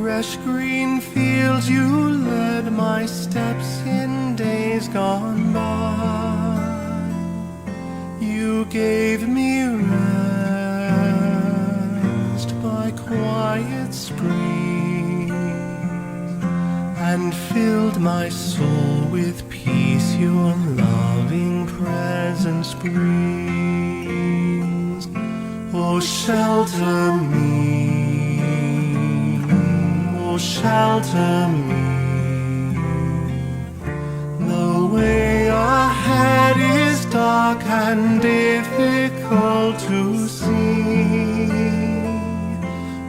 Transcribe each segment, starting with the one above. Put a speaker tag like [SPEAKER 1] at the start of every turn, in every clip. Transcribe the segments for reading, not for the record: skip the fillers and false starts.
[SPEAKER 1] Fresh green fields you led my steps in days gone by. You gave me rest by quiet streams and filled my soul with peace your loving presence brings. Oh, shelter me, oh, shelter me. The way ahead is dark and difficult to see.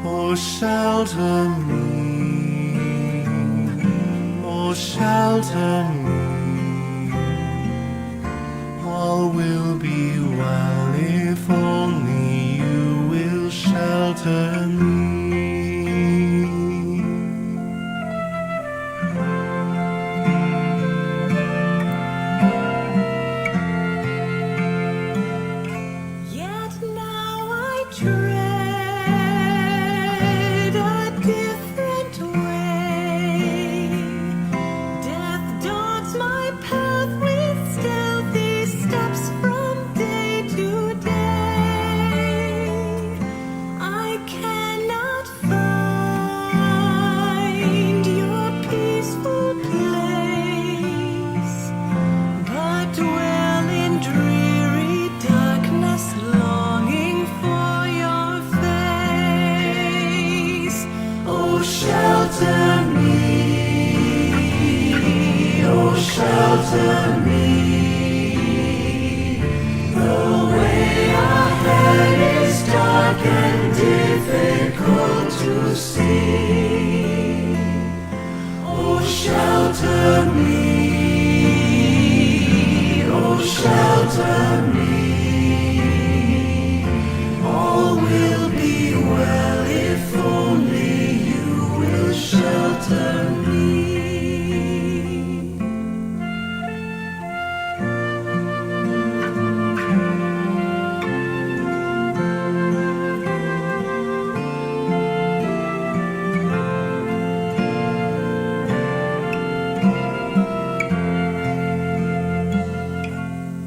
[SPEAKER 1] Oh, shelter me, oh, shelter me. All will be well if only you will shelter me.
[SPEAKER 2] Yet now I tread a different way. Death dogs my path with stealthy steps from day to day. I cannot find your peaceful place, but dwell in dreary darkness, longing for your face.
[SPEAKER 1] Oh, shelter me, oh, shelter me. The way ahead is dark and difficult to see. Oh, shelter me, oh, shelter me. All will be well if only you will shelter me.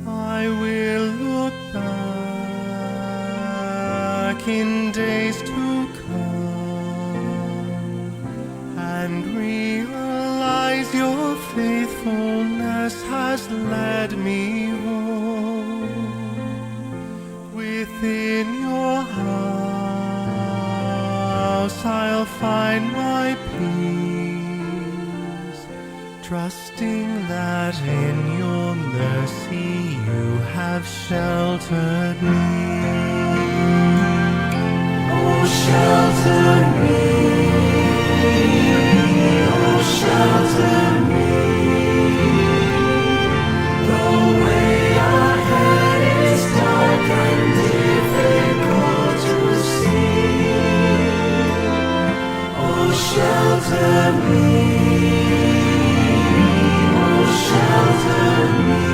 [SPEAKER 1] I will look back in days to come and realize your faithfulness has led me home. Within your house I'll find my peace, trusting that in your mercy you have sheltered me. Oh, shelter me, oh, shelter me. The way ahead is dark and difficult to see. Oh, shelter me, oh, shelter me.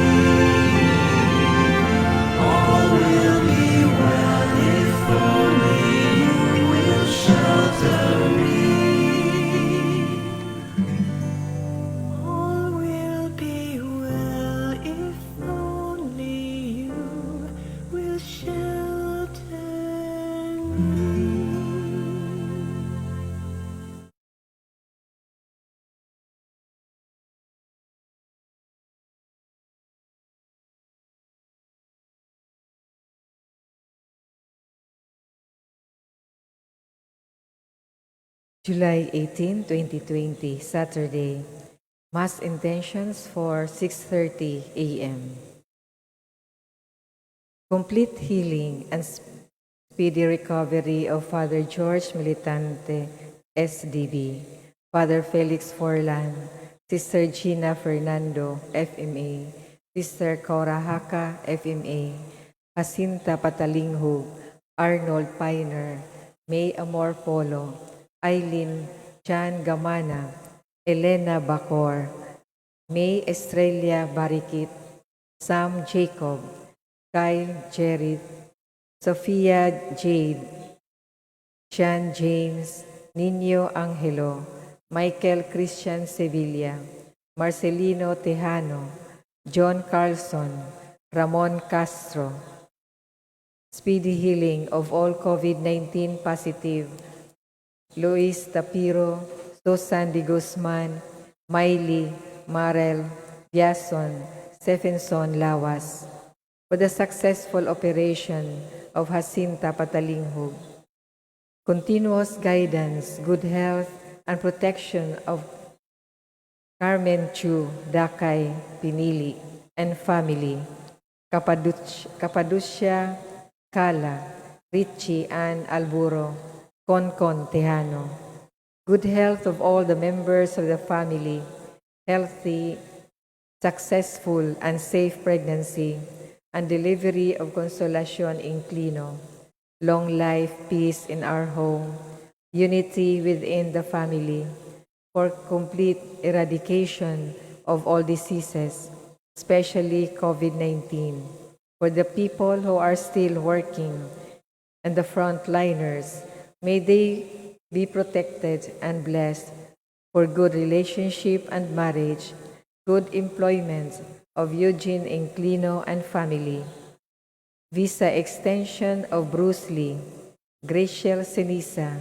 [SPEAKER 1] All will be well if only you will shelter me.
[SPEAKER 2] All will be well if only you will shelter me.
[SPEAKER 3] July 18, 2020, Saturday. Mass intentions for 6:30 a.m. Complete healing and speedy recovery of Father George Militante, SDB, Father Felix Forlan, Sister Gina Fernando, FMA, Sister Cora Haka, FMA, Jacinta Patalinghug, Arnold Piner, May Amor Polo, Eileen Chan Gamana, Elena Bacor, May Estrella Barikit, Sam Jacob, Kyle Jerrit, Sophia Jade, Sean James, Nino Angelo, Michael Christian Sevilla, Marcelino Tejano, John Carlson, Ramon Castro. Speedy healing of all COVID-19 positive, Luis Tapiro, Susan de Guzman, Miley, Marel, Biason, Stephenson Lawas, for the successful operation of Jacinta Patalinghug. Continuous guidance, good health, and protection of Carmen Chu Dakay Pinili and family, Capaducia Cala, Richie Ann Alburo, Concon Tejano. Good health of all the members of the family, healthy, successful, and safe pregnancy, and delivery of Consolacion Inclino. Long life, peace in our home, unity within the family, for complete eradication of all diseases, especially COVID-19. For the people who are still working and the frontliners, may they be protected and blessed for good relationship and marriage, good employment of Eugene Inclino and family, visa extension of Bruce Lee, Graciel Sinisa,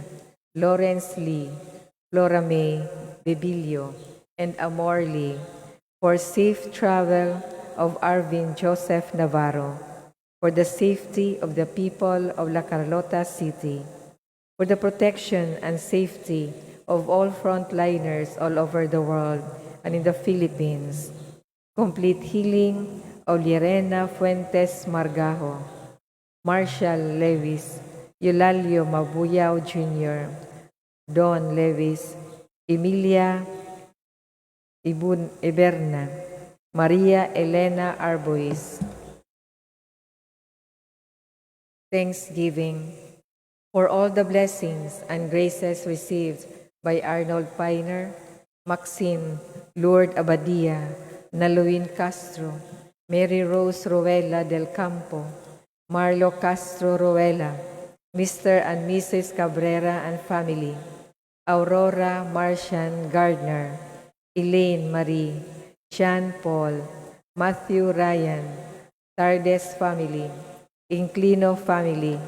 [SPEAKER 3] Lawrence Lee, Flora May Bebillo, and Amor Lee, for safe travel of Arvin Joseph Navarro, for the safety of the people of La Carlota City, for the protection and safety of all frontliners all over the world and in the Philippines, complete healing of Llerena Fuentes Margajo, Marshall Lewis, Eulalio Mabuyao Jr., Don Lewis, Emilia Ibun Eberna, Maria Elena Arbois. Thanksgiving for all the blessings and graces received by Arnold Piner, Maxine Lourdes Abadia, Naluin Castro, Mary Rose Ruela del Campo, Marlo Castro Ruela, Mr. and Mrs. Cabrera and family, Aurora Martian Gardner, Elaine Marie, Sean Paul, Matthew Ryan, Tardes family, Inclino family,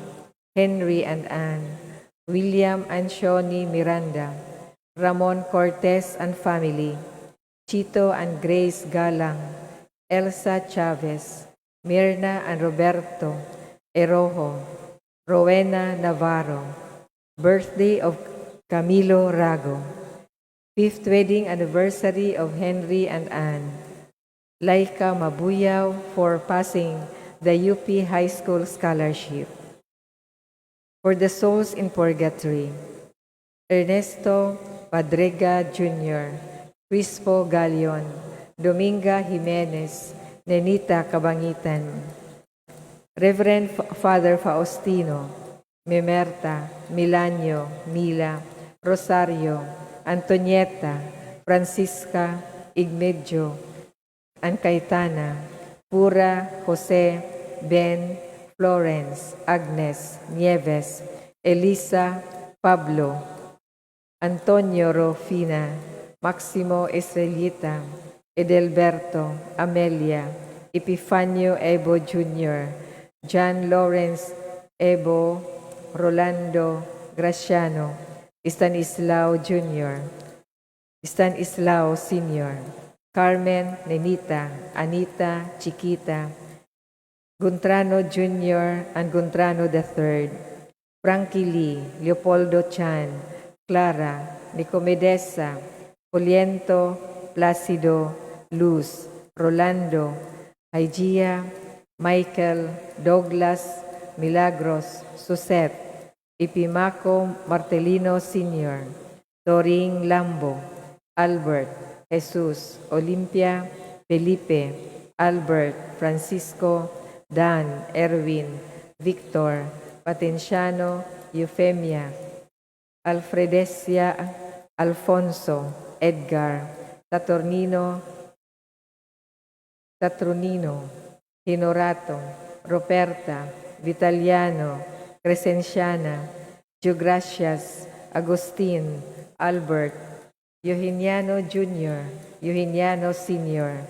[SPEAKER 3] Henry and Ann, William and Shawnee Miranda, Ramon Cortez and family, Chito and Grace Galang, Elsa Chavez, Mirna and Roberto Erojo, Rowena Navarro, birthday of Camilo Rago, fifth wedding anniversary of Henry and Ann, Laika Mabuyao for passing the UP High School Scholarship. For the souls in purgatory, Ernesto Padrega Jr., Crispo Galion, Dominga Jimenez, Nenita Cabangitan, Reverend Father Faustino, Memerta, Milanio, Mila, Rosario, Antonieta, Francisca, Igmedio, and Caetana, Pura, Jose, Ben, Florence, Agnes, Nieves, Elisa, Pablo, Antonio Rofina, Maximo Estrellita, Edelberto, Amelia, Epifanio Ebo Jr., John Lawrence Ebo, Rolando Graciano, Stanislao Jr., Stanislao Sr., Carmen, Nenita, Anita, Chiquita, Guntrano Jr. and Guntrano III, Frankie Lee, Leopoldo Chan, Clara, Nicomedesa, Poliento, Placido, Luz, Rolando, Hygia, Michael, Douglas, Milagros, Suzette, Epimaco Martelino Sr., Toring Lambo, Albert, Jesus, Olimpia, Felipe, Albert, Francisco, Dan, Erwin, Victor, Patenciano, Eufemia, Alfredesia, Alfonso, Edgar, Saturnino, Saturnino, Hinorato, Roberta, Vitaliano, Crescenciana, Geogracias, Agustin, Albert, Eugeniano Jr., Eugeniano Sr.,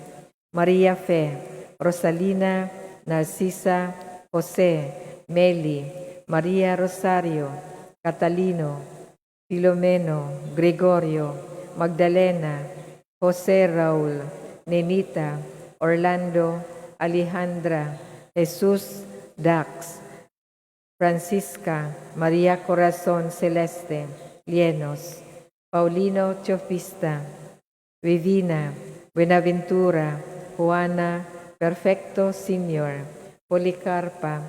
[SPEAKER 3] Maria Fe, Rosalina, Narcisa, Jose, Meli, Maria Rosario, Catalino, Filomeno, Gregorio, Magdalena, Jose Raul, Nenita, Orlando, Alejandra, Jesus Dax, Francisca, Maria Corazon Celeste, Lienos, Paulino Teofista, Vivina, Buenaventura, Juana, Perfecto Senior, Policarpa,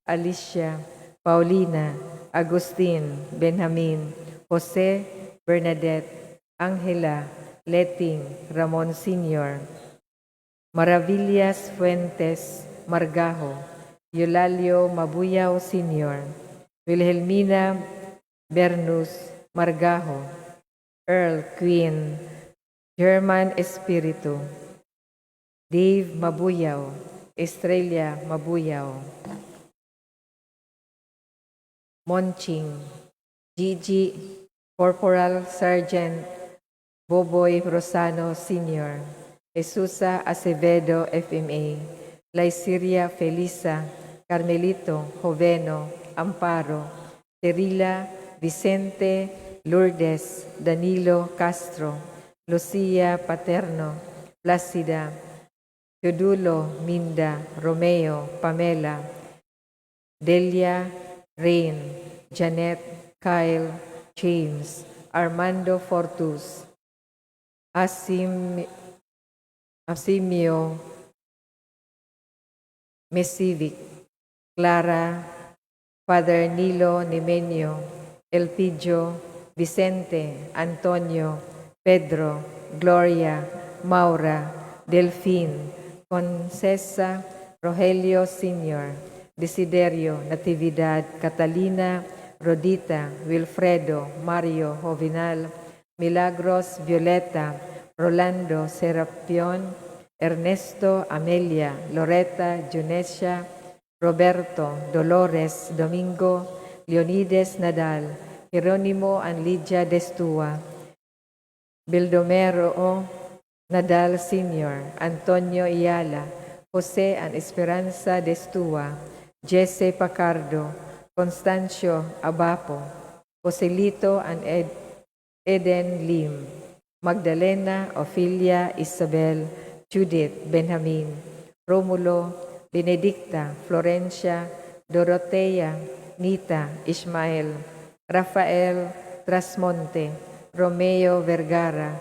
[SPEAKER 3] Alicia, Paulina, Agustin, Benjamin, Jose, Bernadette, Angela, Letting, Ramon Senior, Maravillas Fuentes, Margajo, Eulalio Mabuyao Senior, Wilhelmina Bernus Margajo, Earl Queen, German Espiritu, Dave Mabuyao, Estrella Mabuyao, Monching, Gigi, Corporal Sergeant Boboy Rosano Sr., Jesusa Acevedo FMA, Lyceria Felisa, Carmelito Joveno, Amparo, Terila Vicente Lourdes, Danilo Castro, Lucia Paterno, Placida, Teodulo Minda, Romeo, Pamela, Delia, Rain, Janet, Kyle, James, Armando Fortus, Asimio, Mesivic, Clara, Father Nilo Nimenio, Elpidio, Vicente, Antonio, Pedro, Gloria, Maura, Delphine, Concesa, Rogelio Sr., Desiderio, Natividad, Catalina, Rodita, Wilfredo, Mario, Jovenal, Milagros, Violeta, Rolando, Serapion, Ernesto, Amelia, Loretta, Junesia, Roberto, Dolores, Domingo, Leonides Nadal, Jeronimo and Lydia Destua, Bildomero Nadal Sr., Antonio Ayala, Jose and Esperanza Destua, Jesse Pacardo, Constancio Abapo, Joselito and Eden Lim, Magdalena, Ophelia, Isabel, Judith, Benjamin, Romulo, Benedicta, Florencia, Dorotea, Nita, Ismael, Rafael Trasmonte, Romeo Vergara,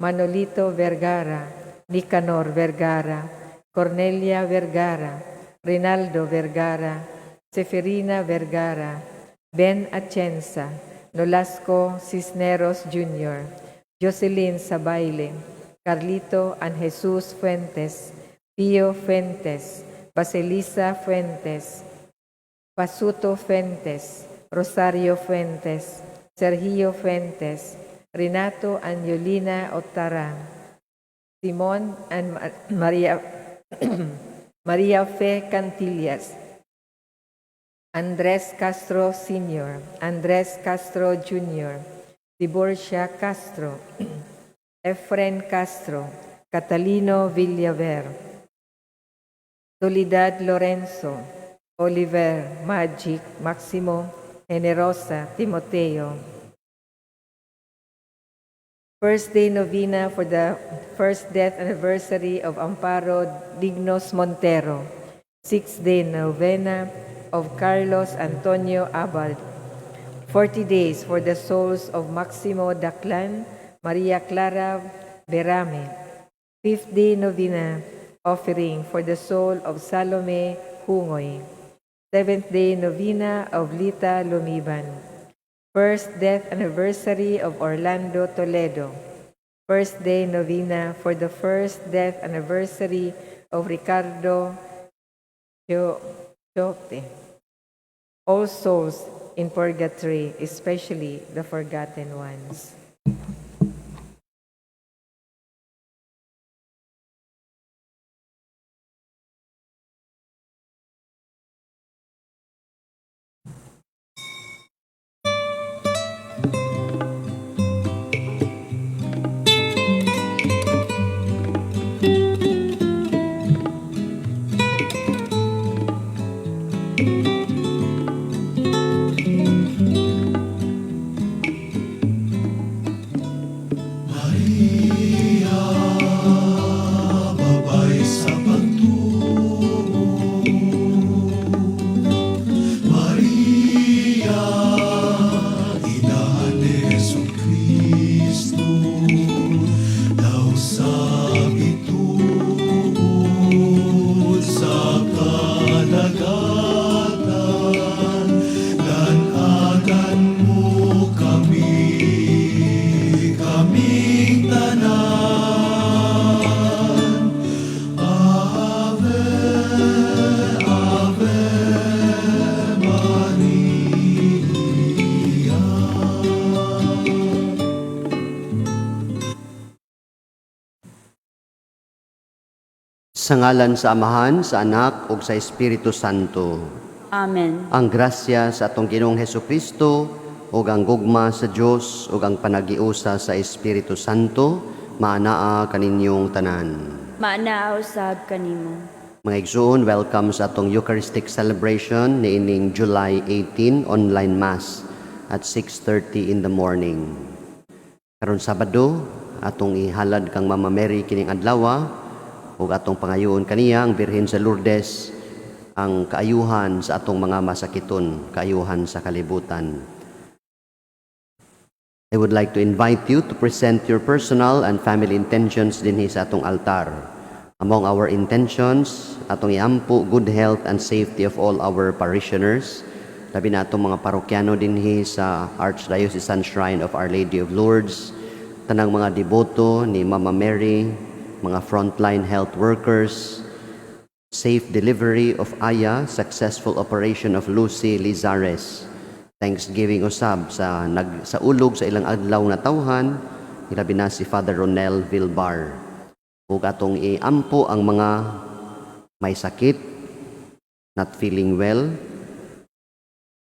[SPEAKER 3] Manolito Vergara, Nicanor Vergara, Cornelia Vergara, Rinaldo Vergara, Seferina Vergara, Ben Atienza, Nolasco Cisneros Jr., Jocelyn Sabaile, Carlito and Jesus Fuentes, Pio Fuentes, Basilisa Fuentes, Pasuto Fuentes, Rosario Fuentes, Sergio Fuentes, Renato and Yolina Otara, Simon and Maria Fe Cantillas, Andres Castro Sr., Andres Castro Jr., Tiborcia Castro, Efren Castro, Catalino Villaver, Soledad Lorenzo, Oliver, Magic, Maximo, Generosa, Timoteo. First day novena for the first death anniversary of Amparo Dignos Montero. Sixth day novena of Carlos Antonio Abad. 40 days for the souls of Maximo Daclan, Maria Clara Berame. Fifth day novena offering for the soul of Salome Hungoy. Seventh day novena of Lita Lumiban. First death anniversary of Orlando Toledo. First day novena for the first death anniversary of Ricardo Chote. All souls in purgatory, especially the forgotten ones.
[SPEAKER 1] Maria, babay sa pagtuo. Maria, ina ni Jesu Cristo, daw sa bituon sa kadagatan, gan-anan mo kami, kaming tanan. Ave, Ave Maria.
[SPEAKER 4] Sa ngalan sa Amahan, sa Anak, ug sa Espiritu Santo.
[SPEAKER 5] Amen.
[SPEAKER 4] Ang grasya sa atong Ginoong Hesus Kristo ug ang gugma sa Dios ug ang panagiusa sa Espiritu Santo maanaa kaninyong tanan.
[SPEAKER 5] Maanaa usab kanimo.
[SPEAKER 4] Mga igsoon, welcome sa atong Eucharistic celebration niining July 18, online mass at 6:30 in the morning. Karon Sabado, atong ihalad kang Mama Mary kining adlaw ug atong pangayoon kaniya ang Birhen sa Lourdes ang kaayuhan sa atong mga masakiton, kaayuhan sa kalibutan. I would like to invite you to present your personal and family intentions dinhi sa atong altar. Among our intentions, atong iampo good health and safety of all our parishioners, labi na atong mga parokyano dinhi sa Archdiocesan Shrine of Our Lady of Lourdes, tanang mga deboto ni Mama Mary, mga frontline health workers, safe delivery of Aya, successful operation of Lucy Lizares. Thanksgiving usab sa nagsaulog sa ilang adlaw na tawhan, ilabi na si Father Ronel Vilbar. Ug atong iampo ang mga may sakit, not feeling well,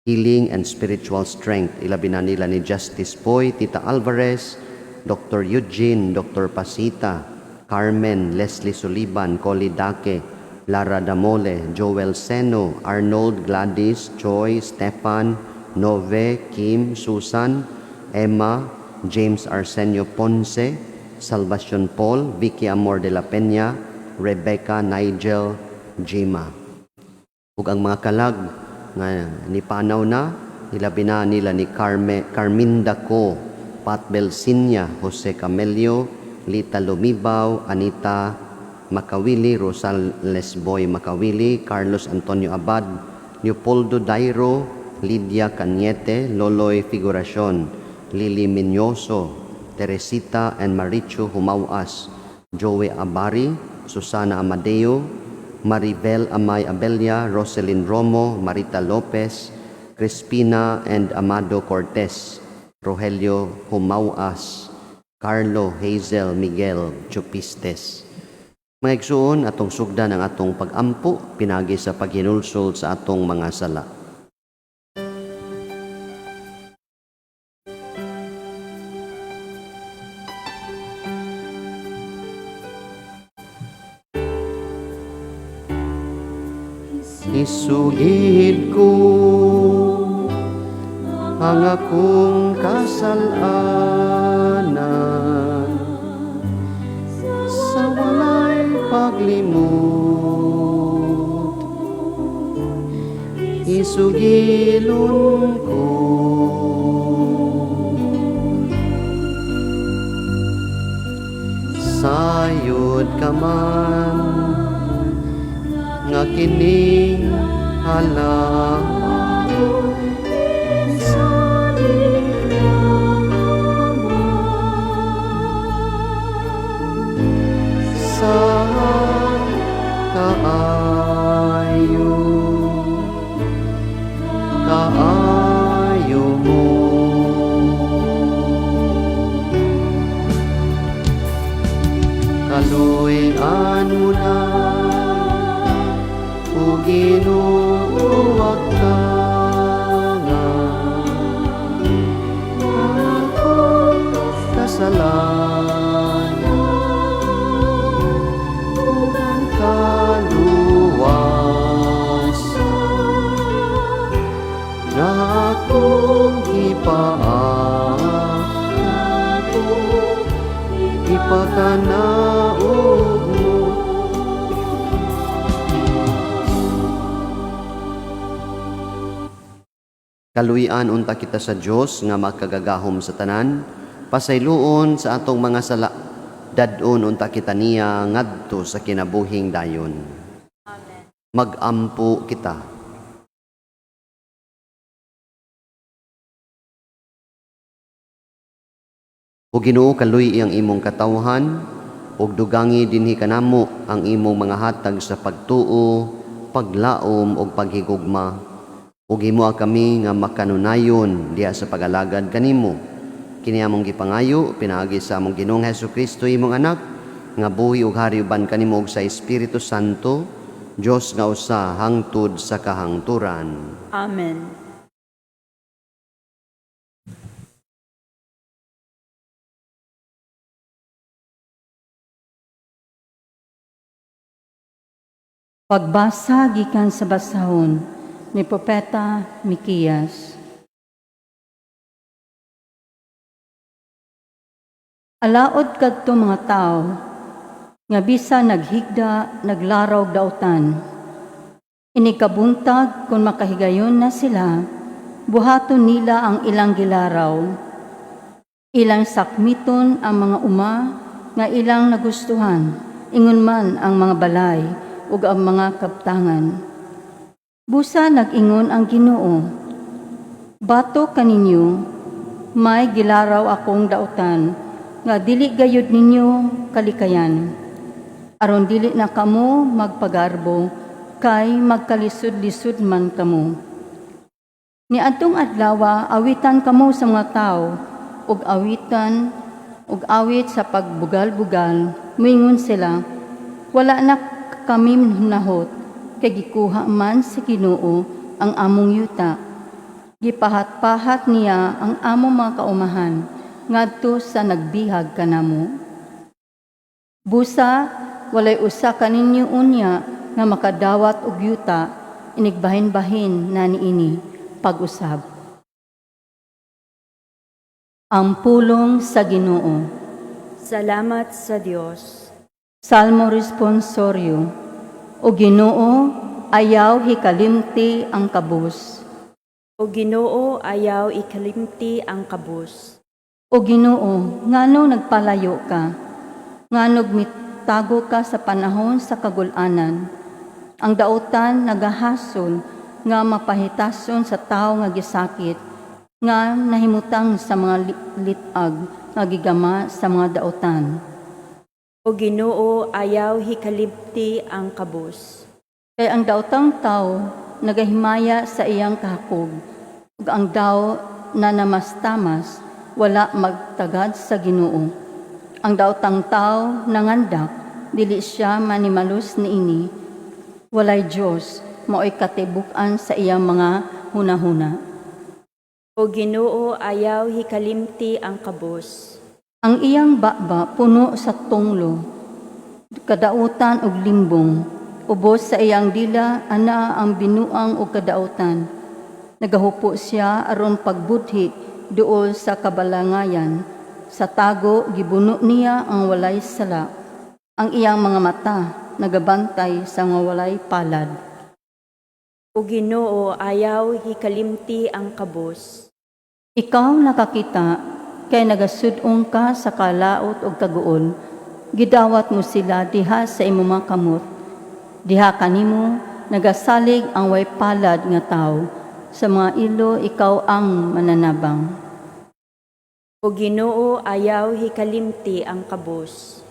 [SPEAKER 4] healing and spiritual strength. Ilabi na nila ni Justice Poy, Tita Alvarez, Dr. Eugene, Dr. Pasita, Carmen, Leslie Suliban, Collie Dake, Lara Damole, Joel Seno, Arnold, Gladys, Choi, Stefan, Nove, Kim, Susan, Emma, James Arsenio Ponce, Salvacion Paul, Vicky Amor de la Peña, Rebecca, Nigel, Jima. Ug ang mga kalag nga nipanaw na, ilabi na nila ni Carminda Co, Pat Belsinya, Jose Camelio, Lita Lumibaw, Anita Makawili, Rosales Boy Makawili, Carlos Antonio Abad, Leopoldo Dairo, Lydia Cañete, Loloy Figuracion, Lily Miñoso, Teresita and Marichu Humawas, Joey Abari, Susana Amadeo, Maribel Amay Abella, Roselyn Romo, Marita Lopez, Crispina and Amado Cortez, Rogelio Humawas, Carlo Hazel Miguel Chupistes. Mga igsoon, atong sugdan ang atong pag-ampo pinagi sa paghinulsol sa atong mga sala. Isugid ko ang akong kasalanan sa walay paglimot. Isugilon ko sayod ka man nga kining halad sa kaayo kaayo mo. Kaluy-an mo na, o Ginoo. Nga akong ipaako, ipakanaog mo. Kaluy-an unta kita sa Dios nga makagagahom sa tanan, pasayloon sa atong mga sala, dad-on unta kita niya ngadto sa kinabuhing dayon.
[SPEAKER 5] Amen.
[SPEAKER 4] Magampo kita. O Ginoo, kaluy ang imong katawhan ug dugangi dinhi kanamo ang imong mga hatag sa pagtuo, paglaom ug paghigugma. Ug himoa kami nga makanunayon diha sa pag-alagad kanimo. Kini among gipangayo pinaagi sa among Ginoong Hesukristo, imong anak, nga buhi ug hari uban kanimo ug sa Espiritu Santo, Dios nga usa hangtod sa kahangturan.
[SPEAKER 5] Amen.
[SPEAKER 6] Pagbasa gikan sa basahon ni Propeta Mikiyas. Alaod kadto mga tao nga bisa naghigda naglaraw dautan. Inikabuntag kung makahigayon na sila, buhaton nila ang ilang gilaraw. Ilang sakmiton ang mga uma nga ilang nagustuhan, ingon man ang mga balay ug ang mga kaptangan. Busa nag-ingon ang Ginoo, bato kaninyo, may gilaraw akong dautan, nga dili gayud ninyo kalikayan. Aron dili na kamo magpagarbo, kay magkalisod-lisod man kamo. Niadtong adlawa, awitan kamo sa mga tao, ug awitan, ug awit sa pagbugal-bugal, muingon sila, wala na kami nahot, kay gikuha man sa Ginoo ang among yuta. Gipahat-pahat niya ang among mga kaumahan, ngadto sa nagbihag kanamo. Busa, walay usa kaninyo unya nga makadawat og yuta, inigbahin-bahin na niini pag-usab. Ang pulong sa Ginoo.
[SPEAKER 5] Salamat sa Dios.
[SPEAKER 6] Salmo responsorio. O Ginoo, ayaw hikalimti ang kabus.
[SPEAKER 5] O Ginoo, ayaw ikalimti ang kabus.
[SPEAKER 6] O Ginoo, ngano nagpalayo ka? Ngano mitago ka sa panahon sa kagulanan? Ang dautan nagahasol nga mapahitason sa tawo nga gisakit, nga nahimutang sa mga litag nga gigama sa mga dautan.
[SPEAKER 5] O Ginoo, ayaw hikalimti ang kabus.
[SPEAKER 6] Kay ang daotang tao nagahimaya sa iyang kahakog, ug ang daw na namastamas wala magtagad sa Ginoo. Ang daotang tao nangandak, dili siya manimalus niini. Walay Dios, mao'y katibuk-an sa iyang mga hunahuna.
[SPEAKER 5] O Ginoo, ayaw hikalimti ang kabus.
[SPEAKER 6] Ang iyang baba puno sa tunglo, kadautan ug limbong. Ubos sa iyang dila ana ang binuang ug kadautan. Nagahupo siya aron pagbudhi duol sa kabalangayan. Sa tago gibuno niya ang walay sala. Ang iyang mga mata nagabantay sa mga walay palad.
[SPEAKER 5] O Ginoo, ayaw hikalimti ang kabus.
[SPEAKER 6] Ikaw nakakita kay nagasud-ong ka sa kalaot ug kaguol. Gidawat mo sila diha sa imong mga kamot. Diha kanimo nagasalig ang way palad nga tawo. Sa mga ilo ikaw ang mananabang.
[SPEAKER 5] O Ginoo, ayaw hikalimti ang kabus.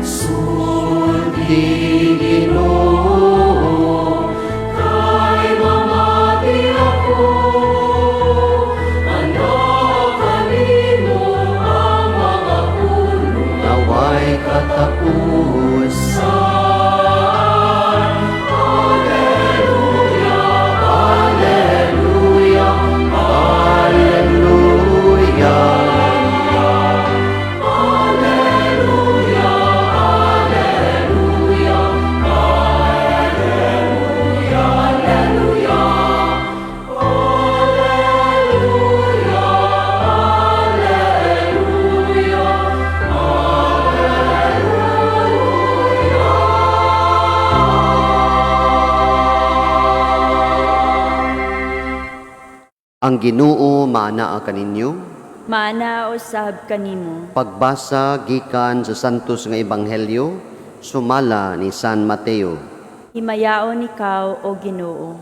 [SPEAKER 4] Sulti Ginoo. katapusan. Alleluia, Alleluia, Alleluia. Alleluia, Alleluia, Alleluia, Alleluia. Alleluia, Alleluia, Alleluia. Ang Ginoo maanaa kaninyo.
[SPEAKER 5] Maana usab kanimo.
[SPEAKER 4] Pagbasa gikan sa Santos nga Ebanghelyo sumala ni San Mateo.
[SPEAKER 5] Himayaon ikaw, O Ginoo.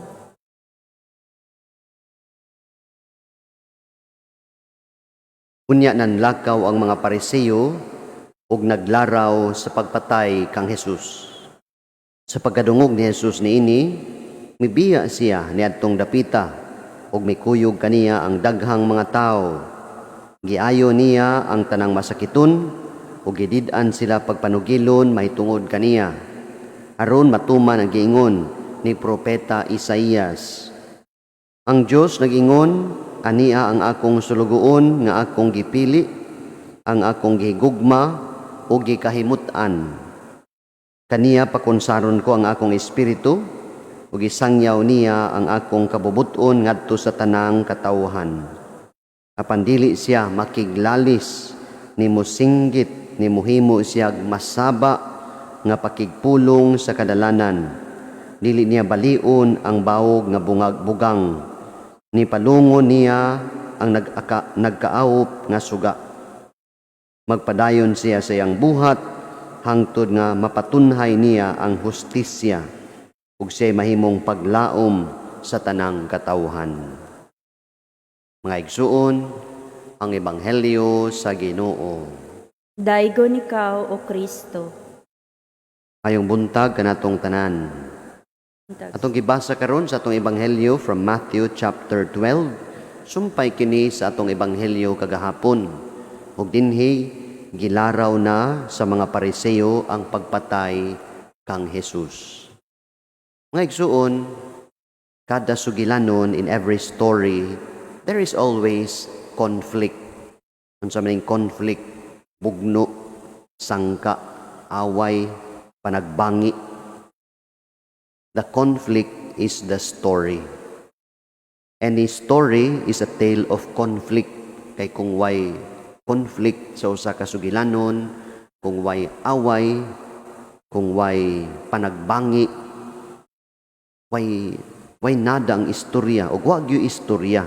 [SPEAKER 4] Unya nanlakaw ang mga Pariseo ug naglaraw sa pagpatay kang Jesus. Sa pagkadungog ni Jesus niini, mibiya siya niadtong dapita ug mikuyog kaniya ang daghang mga tawo. Giayo niya ang tanang masakiton ug gidid-an sila pagpanugilon mahitungod kaniya. Aron matuman ang giingon ni propeta Isaías. Ang Dios nag-ingon, "Ania ang akong sulugoon nga akong gipili, ang akong gihigugma ug gikahimut-an. Kaniya pakunsaron ko ang akong espiritu ug isangyaw niya ang akong kabubut-on ngadto sa tanang katawhan. Apan dili siya makiglalis ni musinggit ni muhimo siya masaba nga pakigpulong sa kadalanan. Dili niya balion ang bawog nga bungag bugang, ni palungon niya ang nagkaawop nga suga. Magpadayon siya sa iyang buhat hangtod nga mapatunhay niya ang hustisya ug siya'y mahimong paglaom sa tanang katawhan." Mga igsuon, ang ebanghelyo sa Ginoo.
[SPEAKER 5] Daygon ikaw, O Kristo.
[SPEAKER 4] Maayong buntag kanatong tanan.
[SPEAKER 5] Buntag.
[SPEAKER 4] Atong gibasa karon sa atong ebanghelyo from Matthew chapter 12, sumpay kini sa atong ebanghelyo kagahapon. Ug dinhi gilaraw na sa mga Pariseo ang pagpatay kang Jesus. Mga igsuon, kada sugilanon, in every story, there is always conflict. Unsa man ning conflict? Bugno, sangka, away, panagbangi. The conflict is the story. Any story is a tale of conflict. Kay kung way conflict sa usa ka sugilanon, kung way away, kung way panagbangi, way nada ang istorya o wa gyud istorya.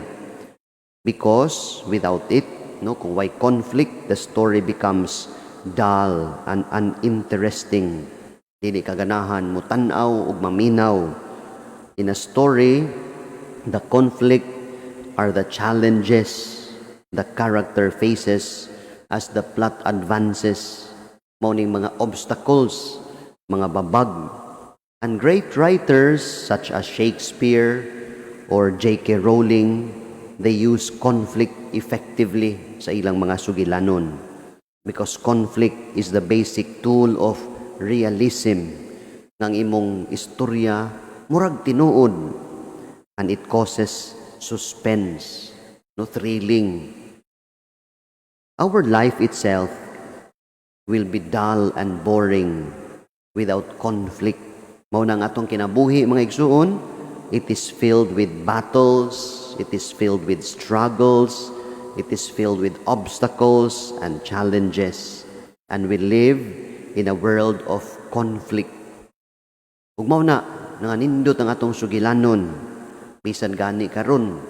[SPEAKER 4] Because without it, no, kung way conflict, the story becomes dull and uninteresting. Dili ka ganahan mo tan-aw ug maminaw. In a story, the conflict are the challenges the character faces as the plot advances. Mao ning mga obstacles, mga babag. And great writers such as Shakespeare or J.K. Rowling, they use conflict effectively sa ilang mga sugilanon. Because conflict is the basic tool of realism ng imong istorya murag tinuod, and it causes suspense, no, thrilling. Our life itself will be dull and boring without conflict. Mao nang atong kinabuhi, mga igsuon, it is filled with battles, it is filled with struggles, it is filled with obstacles and challenges. And we live in a world of conflict. Ug mao na nanganindot ang atong sugilanon bisan gani karon,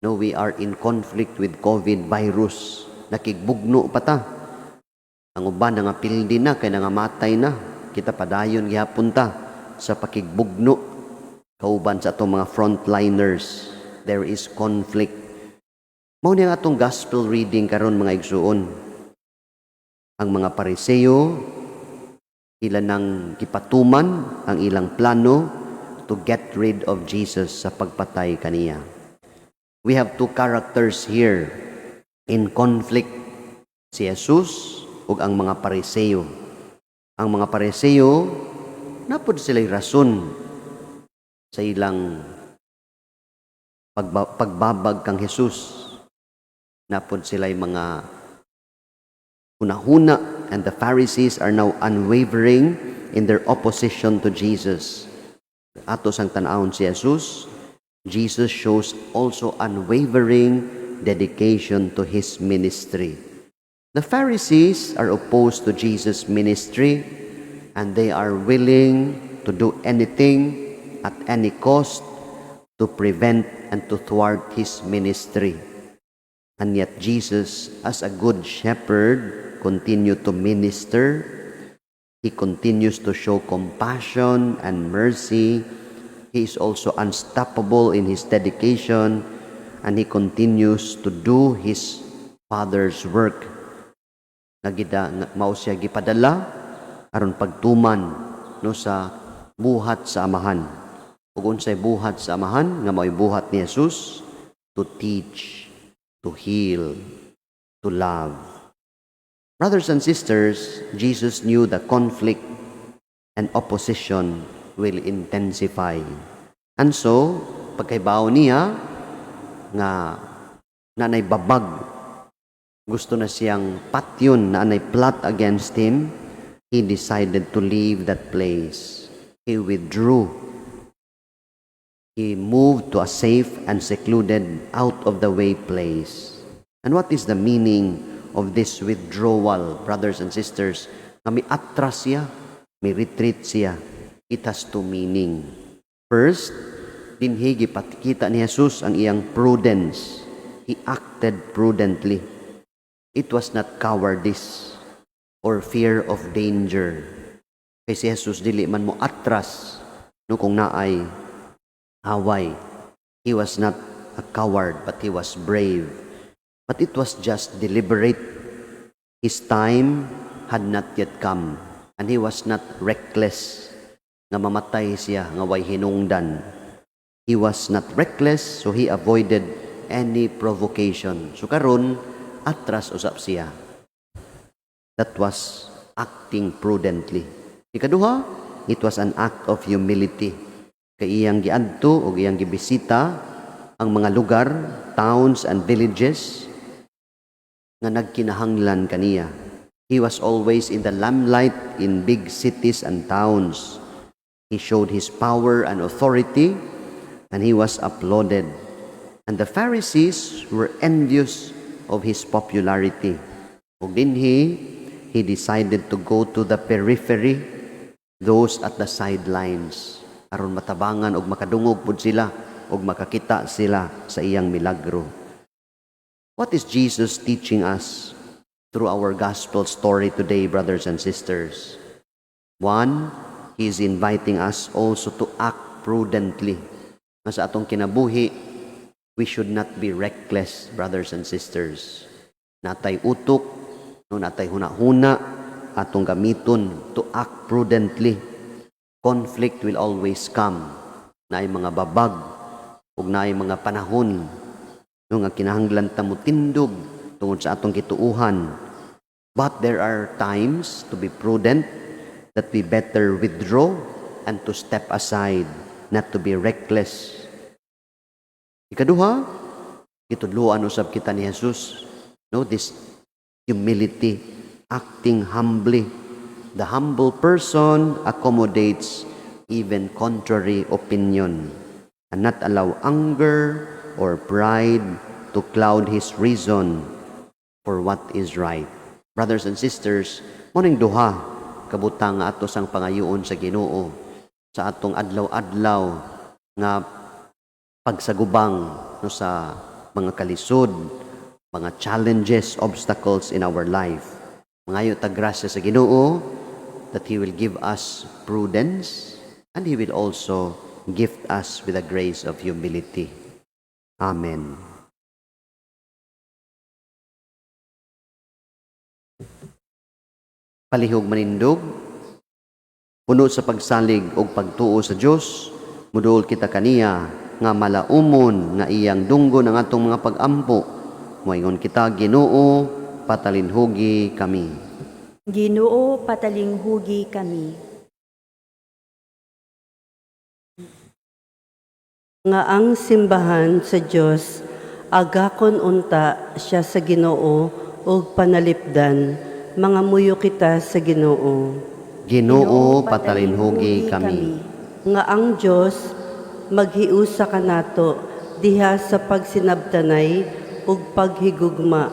[SPEAKER 4] no, we are in conflict with COVID virus. Nakigbugno pa ta. Ang uban nangapildi na kay nangamatay na. Kita padayon gihapon ta sa pakigbugno kauban sa atong mga frontliners. There is conflict. Mao ni ang atong gospel reading karon, mga igsuon. Ang mga Pariseo, ila nang gipatuman ang ilang plano to get rid of Jesus sa pagpatay kaniya. We have two characters here in conflict, si Jesus ug ang mga Pariseo. Ang mga Pariseo, naa pod sila'y rason sa ilang pagbabag kang Jesus. Naa pod sila'y mga hunahuna, and the Pharisees are now unwavering in their opposition to Jesus. Ato sang tan-awon si Jesus. Jesus shows also unwavering dedication to his ministry. The Pharisees are opposed to Jesus' ministry, and they are willing to do anything at any cost to prevent and to thwart his ministry. And yet Jesus, as a good shepherd, continued to minister. He continues to show compassion and mercy. He is also unstoppable in his dedication, and he continues to do his Father's work. Nga gida nga mao siya gipadala aron pagtuman, no, sa buhat sa Amahan. Ug unsay buhat sa Amahan nga mao'y buhat ni Jesus? To teach, to heal, to love. Brothers and sisters, Jesus knew the conflict and opposition will intensify. And so, pagkaibaw niya nga naay babag, gusto na siyang patyon, naay plot against him, he decided to leave that place. He withdrew. He moved to a safe and secluded, out of the way place. And what is the meaning of this withdrawal, brothers and sisters? Nga mi atras siya, mi retreat siya. It has two meaning. First, dinhi gipakita ni Jesus ang iyang prudence. He acted prudently. It was not cowardice or fear of danger. Kay si Jesus dili man mo atras, no, kung naay away. He was not a coward, but he was brave. But it was just deliberate. His time had not yet come, and he was not reckless nga mamatay siya nga way hinungdan. He was not reckless, so he avoided any provocation. So karon, atras usab siya. That was acting prudently. Ikaduha, it was an act of humility. Kay iyang giadto o iyang gibisita ang mga lugar, towns and villages nga nagkinahanglan kaniya. He was always in the limelight in big cities and towns. He showed his power and authority, and he was applauded. And the Pharisees were envious of his popularity. Ug dinhi, he decided to go to the periphery, those at the sidelines, aron matabangan og makadungog pud sila ug makakita sila sa iyang milagro. What is Jesus teaching us through our gospel story today, brothers and sisters? One, He is inviting us also to act prudently. Nga sa atong kinabuhi, we should not be reckless, brothers and sisters. Naa tay utok, no, naa tay huna-huna, atong gamiton to act prudently. Conflict will always come. Naay mga babag, ug naay mga panahon, no, nga kinahanglan ta mo tindog tungod sa atong gituuhan. But there are times to be prudent, that we better withdraw and to step aside, not to be reckless. Ikaduha, gitudloan usab kita ni Jesus, no, this humility, acting humbly. The humble person accommodates even contrary opinion and not allow anger or pride to cloud his reason for what is right. Brothers and sisters, mao ning duha ka butang nga ato sang pangayoon sa Ginoo sa atong adlaw-adlaw nga pagsagubang, no, sa mga kalisod, mga challenges, obstacles in our life. Mangayo ta grasya sa Ginoo that He will give us prudence and He will also gift us with the grace of humility. Amen. Palihog manindog, puno sa pagsalig ug pagtuo sa Dios, muduol kita kaniya nga malaumon nga iyang dunggon ang atong mga pag-ampo. Moingon kita, "Ginoo, patalinhugi kami."
[SPEAKER 5] Ginoo, patalinghugi kami.
[SPEAKER 7] Nga ang simbahan sa Dios agakon unta siya sa Ginoo ug panalipdan. Mangamuyo kita sa Ginoo.
[SPEAKER 4] Ginoo, patalinhugi kami.
[SPEAKER 7] Nga ang Dios maghiusa kanato diha sa pagsinabtanay ug paghigugma.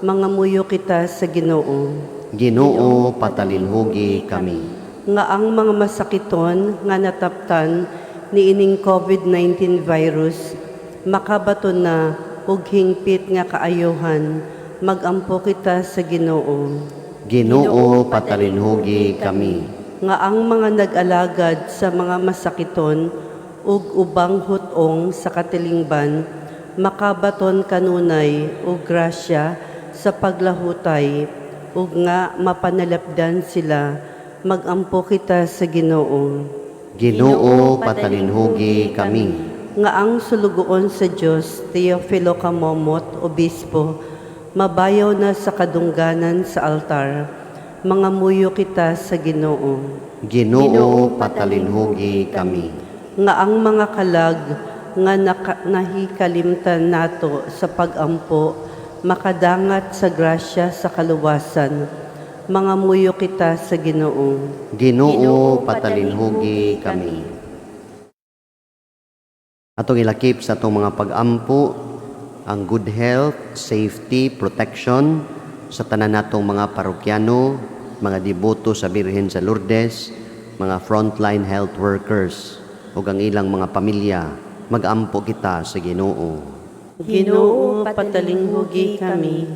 [SPEAKER 7] Mangamuyo kita sa Ginoo.
[SPEAKER 4] Ginoo, patalinhugi kami.
[SPEAKER 7] Nga ang mga masakiton nga nataptan niining COVID-19 virus makabaton na og hingpit nga kaayohan. Magampo kita sa Ginoo.
[SPEAKER 4] Ginoo, patalinhugi kami.
[SPEAKER 7] Nga ang mga nag-alagad sa mga masakiton ug ubang hutong sa katilingban makabaton kanunay og grasya sa paglahutay ug nga mapanalapdan sila. Magampo kita sa Ginoo.
[SPEAKER 4] Ginoo, patalinhugi kami.
[SPEAKER 7] Nga ang sulugoon sa Dios Teofilo Camomot, Obispo, mabayaw na sa kadungganan sa altar. Mangamuyo kita sa Ginoo.
[SPEAKER 4] Ginoo, patalinhugi kami.
[SPEAKER 7] Nga ang mga kalag nga nahikalimtan nato sa pagampo makadangat sa grasya sa kaluwasan. Mangamuyo kita sa Ginoo.
[SPEAKER 4] Ginoo, patalinhugi kami. Atong ilakip sa atong mga pagampo ang good health, safety, protection sa tanan natong mga parokyano, mga deboto sa Birhen sa Lourdes, mga frontline health workers ug ang ilang mga pamilya. Magampo kita sa Ginoo.
[SPEAKER 7] Ginoo, patalinghugi kami.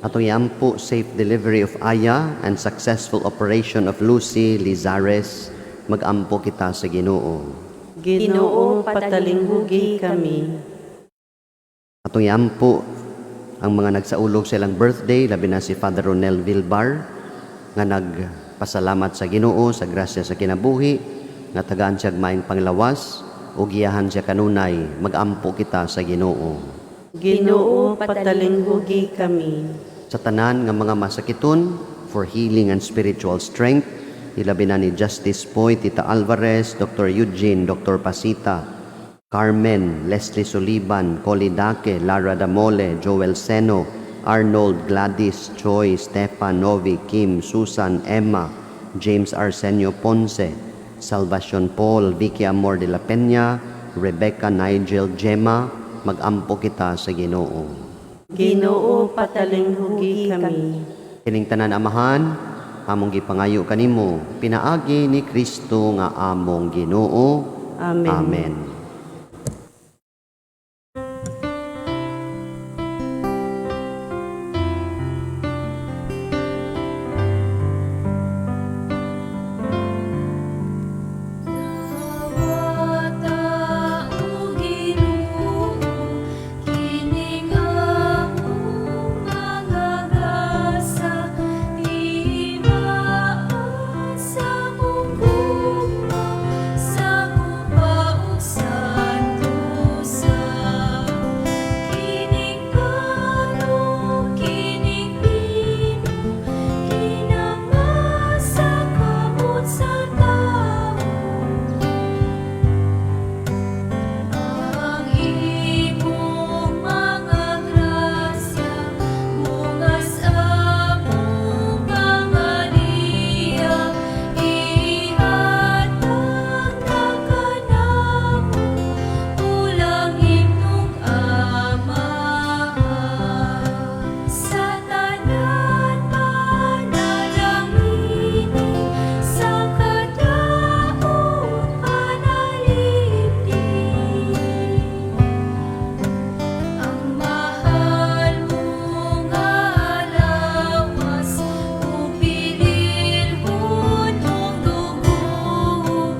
[SPEAKER 4] Atong iampo safe delivery of Aya and successful operation of Lucy Lizares. Magampo kita sa Ginoo.
[SPEAKER 7] Ginoo, patalinghugi kami.
[SPEAKER 4] Atong iampo ang mga nagsaulog sa ilang birthday, labi na si Father Ronel Vilbar, nga nagpasalamat sa Ginoo sa grasya sa kinabuhi, nga tagaan siya maayong panglawas ug giyahan siya kanunay. Magampo kita sa Ginoo.
[SPEAKER 7] Ginoo, patalinghugi kami.
[SPEAKER 4] Sa tanan nga mga masakiton for healing and spiritual strength, ilabi na ni Justice Poy, Tita Alvarez, Dr. Eugene, Dr. Pasita, Carmen, Leslie Suliban, Coli Dake, Lara Damole, Joel Seno, Arnold, Gladys, Choi, Stefan, Novi, Kim, Susan, Emma, James Arsenio Ponce, Salvacion Paul, Vicky Amor de la Peña, Rebecca Nigel Gemma. Magampo kita sa Ginoo.
[SPEAKER 7] Ginoo, patalinghugi kami.
[SPEAKER 4] Kining tanan, Amahan, among gipangayo kanimo pinaagi ni Kristo nga among Ginoo.
[SPEAKER 7] Amen.
[SPEAKER 4] Amen.
[SPEAKER 2] Dawata, O Ginoo, kining among mga gasa, timaan sa among gugma, sa kupa ug santosa. Kining pano, kining bino, kinamasa kamot sa tawo. Ang imong mga grasya, bungas among pangaliya, ihatag na kanamo, pulang imong Amahan. Sa tanan panalangini, sa kadaot panalipdi. Ang mahal mong lawas, ug bililhon mong dugo,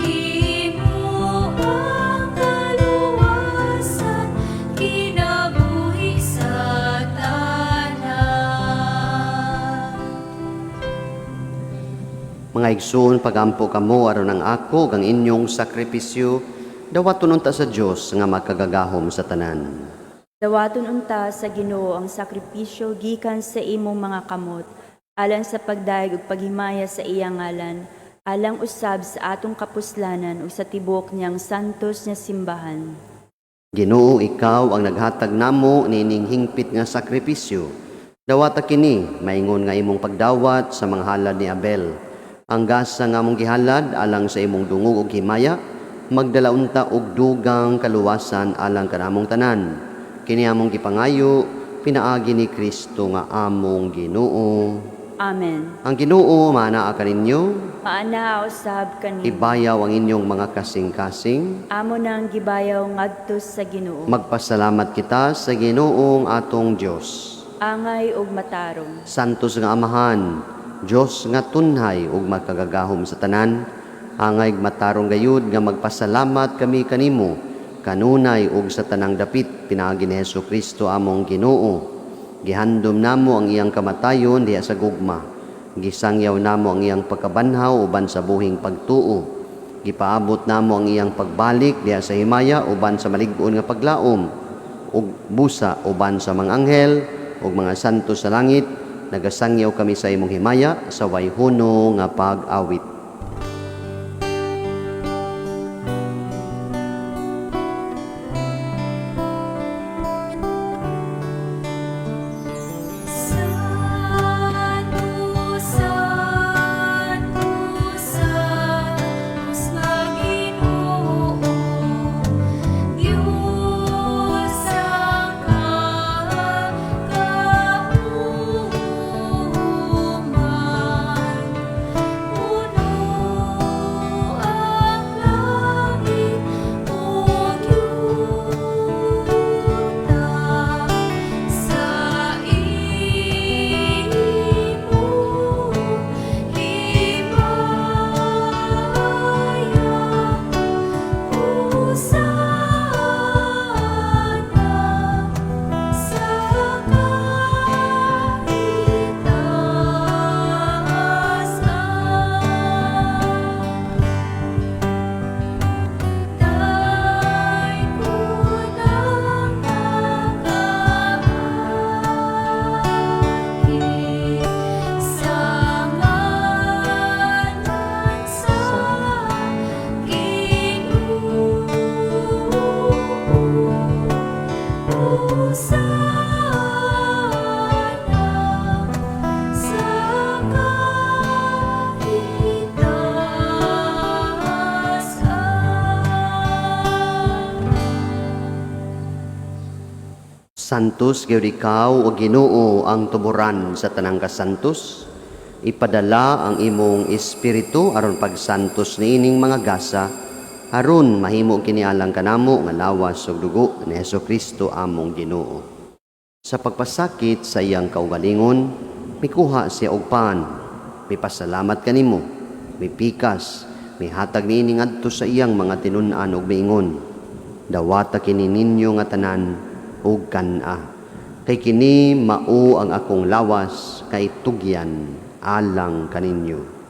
[SPEAKER 2] imo ang kaluwasan, kinabuhi sa tanan.
[SPEAKER 4] Mga igsoon, pagampo kamo aron ang ako ug ang inyong sakripisyo dawaton unta sa Dios nga makagagahom sa tanan.
[SPEAKER 5] Dawaton unta sa Ginoo ang sakripisyo gikan sa imong mga kamot. Alang sa pagdayeg ug paghimaya sa iyang ngalan, alang usab sa atong kapuslanan ug sa tibuok niyang santos nga simbahan.
[SPEAKER 4] Ginoo, ikaw ang naghatag namo niining hingpit nga sakripisyo. Dawata kini maingon nga imong pagdawat sa mga halad ni Abel. Ang gasa nga among gihalad alang sa imong dungog ug himaya, magdala unta og dugang kaluwasan alang kanamong tanan. Kini among gipangayo pinaagi ni Kristo nga among Ginoo.
[SPEAKER 5] Amen.
[SPEAKER 4] Ang Ginoo maanaa kaninyo.
[SPEAKER 5] Maanaa usab kanimo.
[SPEAKER 4] Ibayaw ang inyong mga kasing-kasing.
[SPEAKER 5] Amo nang gibayaw ngadto sa Ginoo.
[SPEAKER 4] Magpasalamat kita sa Ginoong atong Dios.
[SPEAKER 5] Angay ug matarong.
[SPEAKER 4] Santos nga Amahan, Dios nga tunhay ug makagagahom sa tanan, angay matarong gayud nga magpasalamat kami kanimo kanunay ug sa tanang dapit pinaagi ni Hesus Kristo among Ginoo. Gihandom namo ang iyang kamatayon diha sa gugma. Gisangyaw namo ang iyang pagkabanhaw uban sa buhing pagtuo. Gipaabot namo ang iyang pagbalik diha sa himaya uban sa malig-on nga paglaom ug busa uban sa mga anghel ug mga santo sa langit. Nagasangyaw kami sa imong himaya sa wayhono nga pag-awit.
[SPEAKER 2] Santo, Santo, Santos nga Ginoo, Dios ang kagahuman. Puno ang langit ug yuta sa imong himaya. Hosana sa kaitaasan. Daytolang nagaagi sa ngalan sa Ginoo. Hosana sa kaitaasan.
[SPEAKER 4] Santos gyud ikaw o Ginoo ang tuburan sa tanang kasantos. Ipadala ang imong espiritu aron pagsantos niining mga gasa, aron mahimo kini alang kanamo nga lawas ug dugo ni Hesukristo among Ginoo. Sa pagpasakit sa iyang kaugalingon, mikuha siya og pan, mipasalamat kanimo, mipikas, mihatag niini ngadto sa iyang mga tinun-an ug miingon, dawata kini ninyo nga tanan ug kan-a. Kay kini mao ang akong lawas kay tugyan alang kaninyo.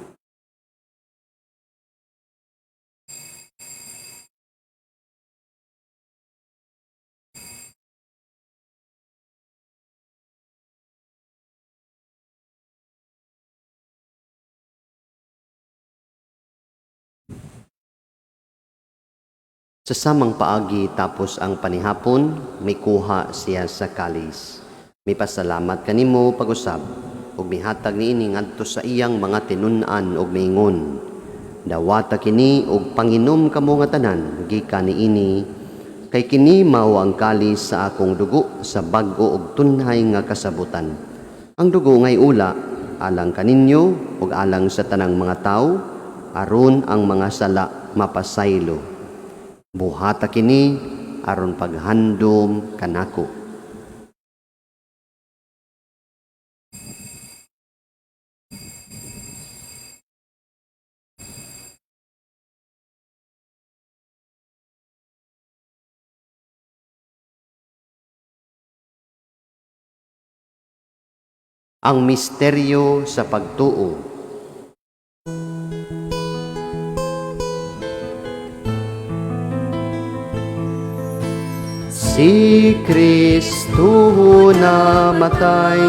[SPEAKER 4] Sa samang paagi tapos ang panihapon, mikuha siya sa kalis. Mipasalamat kanimo pag-usab ug mihatag niini ngadto sa iyang mga tinun-an ug miingon, dawata kini ug panginom kamo nga tanan gikan niini, kay kini mao ang kalis sa akong dugo sa bag-o ug tunhay nga kasabutan. Ang dugo ngay ula alang kaninyo ug alang sa tanang mga tawo, aron ang mga sala mapasaylo. Buhata kini aron paghandom kanako. Ang misteryo sa pagtuo. Si Kristo namatay,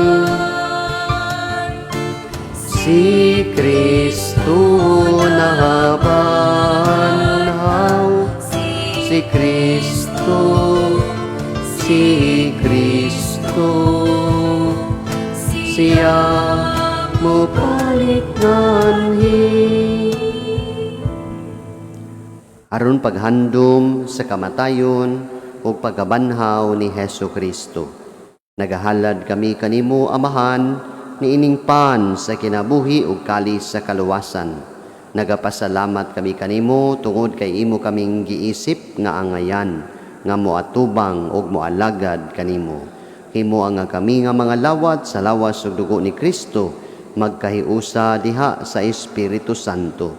[SPEAKER 4] Si Kristo nabanhaw, si Kristo, si Kristo, siya mobalik nganhi. Aron paghandom sa kamatayon ug pagkabanhaw ni Hesu Kristo, nagahalad kami kanimo, Amahan, niining pan sa kinabuhi ug kalis sa kaluwasan. Nagapasalamat kami kanimo tungod kay imo kaming giisip nga angayan nga moatubang ug moalagad kanimo. Himo ang nga kami nga mga lawat sa lawas ug dugo ni Kristo magkahiusa diha sa Espiritu Santo.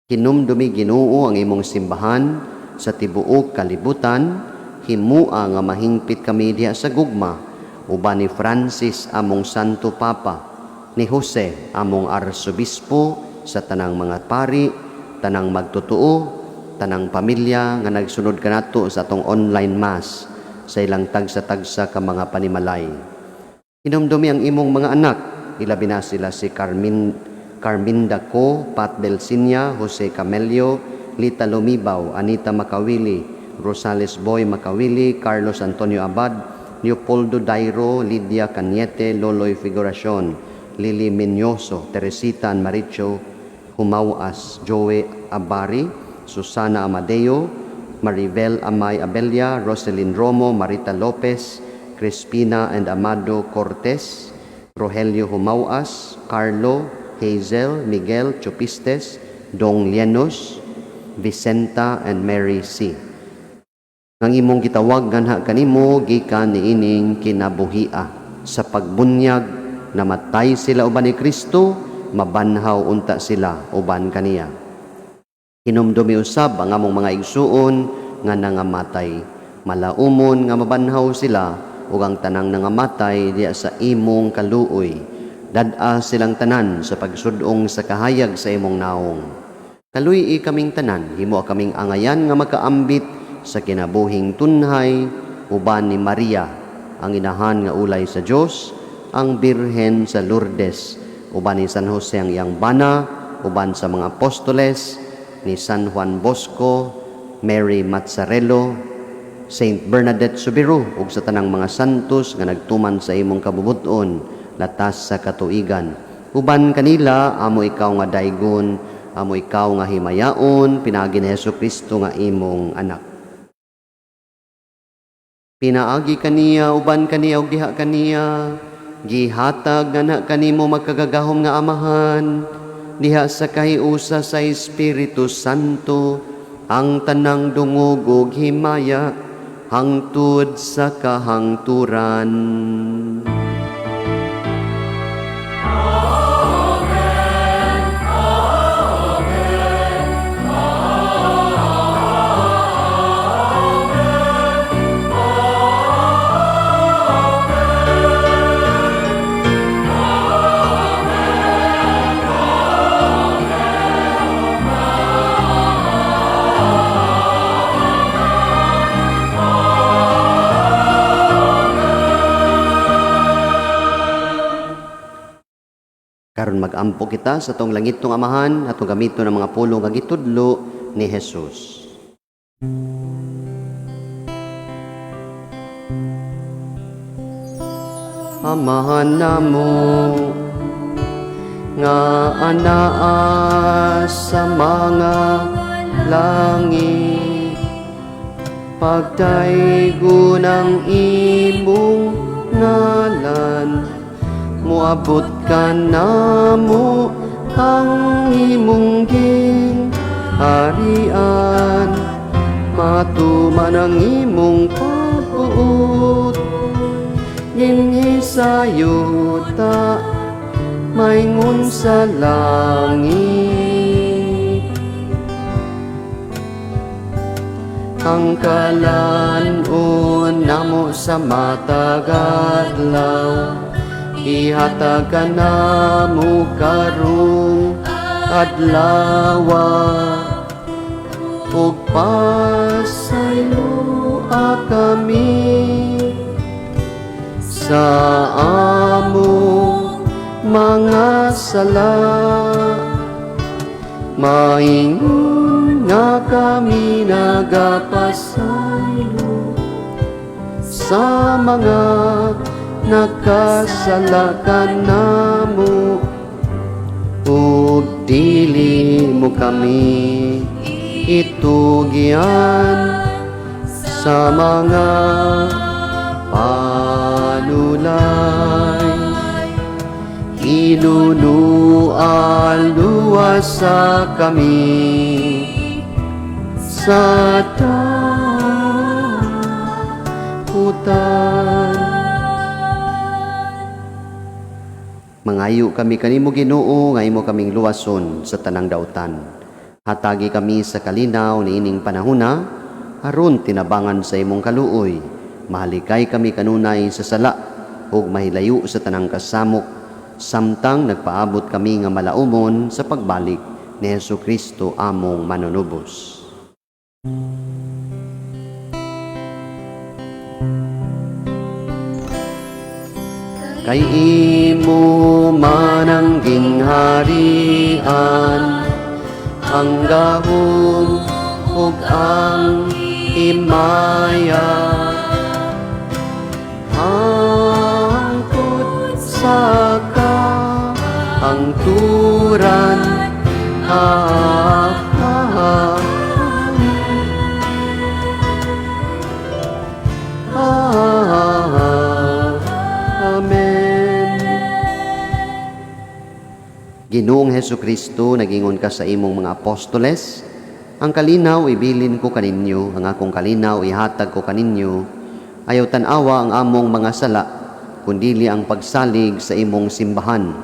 [SPEAKER 4] Hinumdumi, Ginoo, ang imong simbahan sa tibuok kalibutan, himua nga mahingpit kami diha sa gugma uban ni Francis among Santo Papa, ni Jose among Arsobispo, sa tanang mga pari, tanang magtotoo, tanang pamilya nga nagsunod kanato sa atong online Mass sa ilang tagsa-tagsa ka mga panimalay. Hinumdumi ang imong mga anak, ilabi na sila si Carminda Co, Pat Belsinia, Jose Camelio, Lita Lumibaw, Anita Macawili, Rosales Boy Macawili, Carlos Antonio Abad, Leopoldo Dairo, Lydia Cañete, Loloy Figuracion, Lily Minyoso, Teresita and Maricho Humawas, Joey Abari, Susana Amadeo, Maribel Amay Abelia, Roselyn Romo, Marita Lopez, Crispina and Amado Cortez, Rogelio Humawas, Carlo, Hazel, Miguel Chupistes, Dong Lienos, Vicenta and Mary C. Ang imong gitawag ganha kanimo gikan niining kinabuhia sa pagbunyag, namatay sila uban ni Kristo, mabanhaw unta sila uban kaniya. Hinumdumi usab ang among mga igsuon nga nangamatay. Malaumon nga mabanhaw sila ug ang tanang nangamatay diya sa imong kaluoy. Dad-a silang tanan sa pagsudong sa kahayag sa imong naong. Kaluy-i kaming tanan, himo kaming angayan nga makaambit sa kinabuhing tunhay uban ni Maria, ang inahan nga ulay sa Dios, ang Birhen sa Lourdes, uban ni San Jose ang iyang bana, uban sa mga apostoles, ni San Juan Bosco, Mary Mazzarello, Saint Bernadette Soubirous, ug sa tanang mga santos nga nagtuman sa imong kabubut-on latas sa katuigan. Uban kanila amo ikaw nga daygon, amo ikaw nga himayaon, pinaagi ni Hesus Kristo nga imong anak. Pinaagi kaniya, uban kaniya ug diha kaniya, gihatag nga kanimo makagagahom nga Amahan, diha sa kahiusa sa Espiritu Santo, ang tanang dungog ug himaya hangtod sa kahangturan. Karon mag-ampo kita sa atong langitnong Amahan, atong gamiton ang mga pulong nga gitudlo ni Jesus. Amahan namo nga anaa sa mga langit, pagdaygon ang imong ngalan, moabot ka namo ang imong gingharian, matuman ang imong pagbuot dinhi sa yuta maingon sa langit. Ang kalan-on namo sa matag adlaw, ihatag ka namo karong adlawa, ug pasayloa kami sa among mga sala. Maingon nga kami nagapasaylo sa mga nakasala kanamo, ug dili mo kami itugian sa mga panulay. Hinunuan, luwasa kami sa dautan. Mangayo kami kanimo, Ginoo, nga imo kaming luwason sa tanang dautan. Hatagi kami sa kalinaw niining panahona aron tinabangan sa imong kaluoy. Mahalikay kami kanunay sa sala ug mahilayo sa tanang kasamok samtang nagpaabot kami nga malaumon sa pagbalik ni Hesus Kristo among manunubos. Kay imo man ang gingharian, ang gahom ug ang himaya, hangtod sa kahangturan. Ah, ah, ah, Amen. Ginoong Hesus Kristo, nagingon ka sa imong mga apostoles, "Ang kalinaw ibilin ko kaninyo, ang akong kalinaw ihatag ko kaninyo. Ayaw tan-awa ang among mga sala, kundili ang pagsalig sa imong simbahan.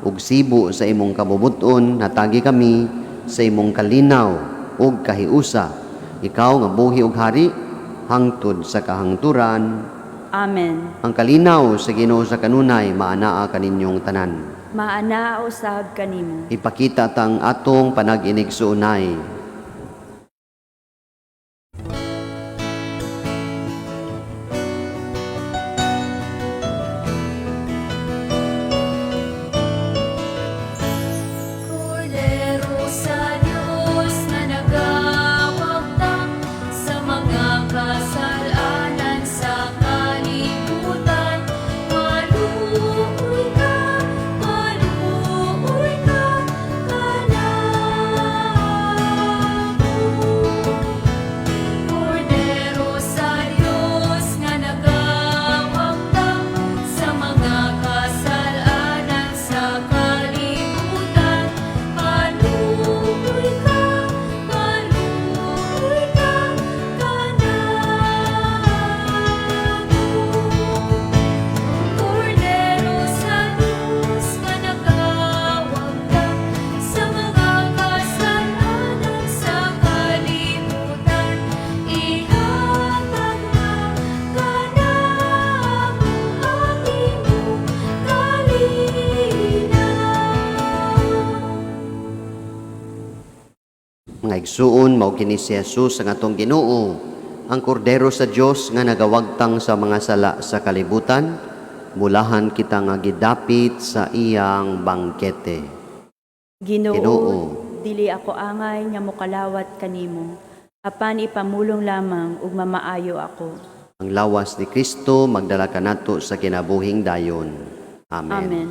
[SPEAKER 4] Ug sibo sa imong kabubut-on, hatagi kami sa imong kalinaw ug kahiusa. Ikaw nga buhi ug hari hangtod sa kahangturan."
[SPEAKER 5] Amen.
[SPEAKER 4] Ang kalinaw sa Ginoo sa kanunay maanaa kaninyong tanan.
[SPEAKER 5] Maanaa usab kanimo.
[SPEAKER 4] Ipakita tang atong panag-inigsuonay.
[SPEAKER 2] Kordero sa Diyos nga nagawagtang sa mga kasalanan sa kalibutan, maluoy ka kanamo. Kordero sa Diyos nga nagawagtang sa mga kasalanan sa kalibutan, maluoy ka kanamo. Kordero sa Diyos nga nagawagtang sa mga kasalanan sa kalibutan, ihatag na kanamo ang imong kalinaw.
[SPEAKER 4] Mga igsuon, mao kini si Jesus ang atong Ginoo, ang kordero sa Dios nga nagawagtang sa mga sala sa kalibutan. Mulahan kita nga gidapit sa iyang bangkete.
[SPEAKER 5] Ginoo,
[SPEAKER 4] Ginoo.
[SPEAKER 5] Dili ako angay nga mokalawat kanimo, apan ipamulong lamang ug mamaayo ako.
[SPEAKER 4] Ang lawas ni Kristo magdala kanato sa kinabuhing dayon. Amen.
[SPEAKER 5] Amen.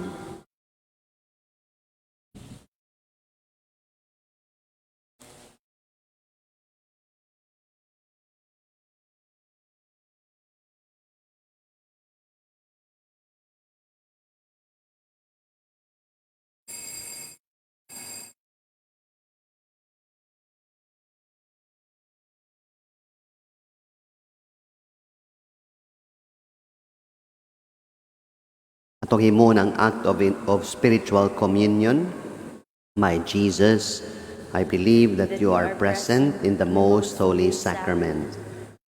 [SPEAKER 4] Atong himon ang act of spiritual communion. My Jesus, I believe that you are present in the most holy sacrament.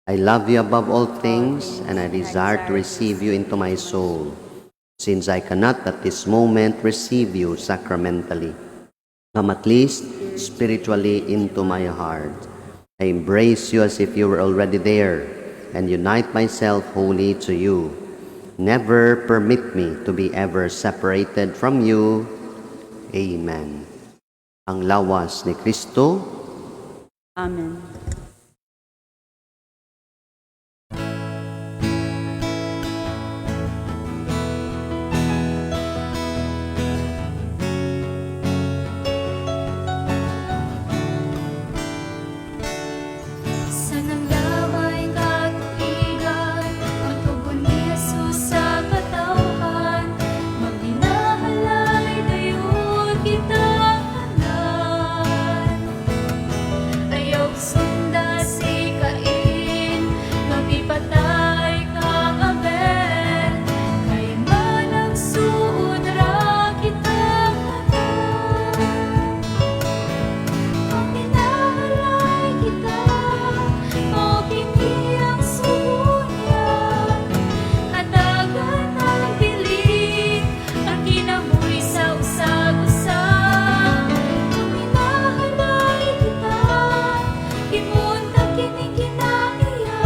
[SPEAKER 4] I love you above all things, and I desire to receive you into my soul. Since I cannot at this moment receive you sacramentally, come at least spiritually into my heart. I embrace you as if you were already there, and unite myself wholly to you. Never permit me to be ever separated from you. Amen. Ang lawas ni Kristo.
[SPEAKER 5] Amen.
[SPEAKER 2] Sa nanglamay katuigan, ang tugon ni Jesus sa katawhan, magbinahalay dayon kita tanan. Ayaw sunda si Cain, magipatay kang Abel, kay managsuod ra kita tanan. Maminahalay kita, mao kini ang sugo niya. Hatagan ang bili, ang kinabuhi sa usag-usa. Maminahalay kita, himuon ta kini kinaiya.